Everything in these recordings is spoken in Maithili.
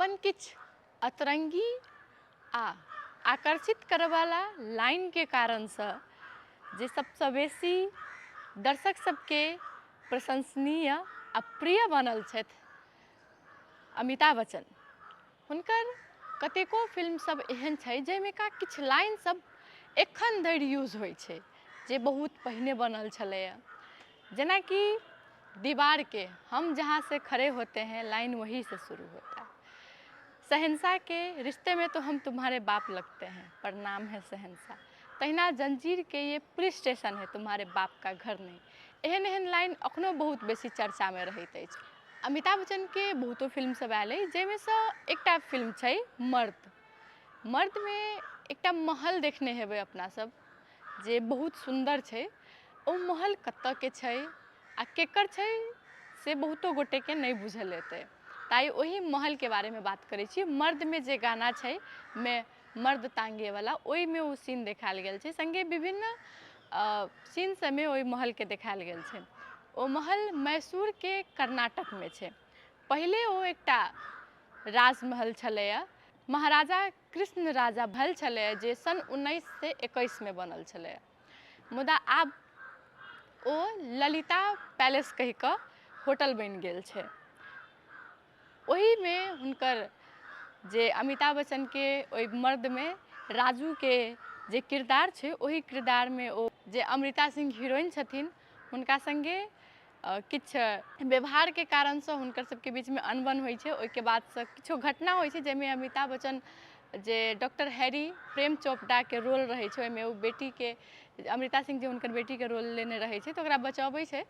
अपन किछु अतरङ्गी आ आकर्षित करयवला लाइनके कारणसँ जे सभसँ बेसी दर्शक सभके प्रशंसनीय आ प्रिय बनल छथि अमिताभ बच्चन। हुनकर कतेको फिल्म सब एहन छै जाहिमे का किछु लाइन सब एखन धरि यूज होइ छै जे बहुत पहिने बनल छलैए, जेनाकि दीवारके हम जहाँ से खड़े होते हैं लाइन वही से शुरू होता है, शहंशाहके रिश्ते में तो हम तुम्हारे बाप लगते हैं प्रणाम है शहंशाह, तहिना जंजीरके ये पुलिस स्टेशन है तुम्हारे बाप का घर नहीं। एहन एहन लाइन अखनो बहुत बेसी चर्चामे रहैत अछि। अमिताभ बच्चनके बहुतो फिल्म सब आयल अइ जाहिमे सँ एकटा फिल्म छै मर्द। मर्दमे एकटा महल देखने हेबै अपना सब जे बहुत सुन्दर छै। ओ महल कतऽके छै आ केकर छै से बहुतो गोटेके नहि बुझल हेतै, तऽ आइ ओहि महलके बारेमे बात करै छी। मर्दमे जे गाना छै मे मर्द तांगेवला, ओहिमे ओ सीन देखायल गेल छै, सङ्गे विभिन्न सीन सबमे ओहि महलके देखायल गेल छै। ओ महल मैसूरके कर्नाटकमे छै। पहिले ओ एकटा राजमहल छलैए, महाराजा कृष्ण राजा भल छलैए जे सन् 1921मे बनल छलैए, मुदा आब ओ ललिता पैलेस कहि कऽ होटल बनि गेल छै। ओहिमे हुनकर जे अमिताभ बच्चनके ओहि मर्दमे राजूके जे किरदार छै, ओहि किरदारमे ओ जे अमृता सिंह हीरोइन छथिन हुनका सङ्गे किछु व्यवहारके कारणसँ हुनकर सबके बीचमे अनबन होइ छै। ओहिके बादसँ किछो घटना होइ छै जाहिमे अमिताभ बच्चन जे डॉक्टर हैरी प्रेम चोपड़ाके रोल रहै छै ओहिमे ओ बेटीके, अमृता सिंह जे हुनकर बेटीके रोल लेने रहै छै, तऽ ओकरा बचबै छै।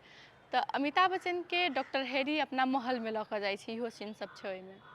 तऽ अमिताभ बच्चनके डॉक्टर हैरी अपना महलमे लऽ कऽ जाइ छै, इहो सीन सब छै ओहिमे।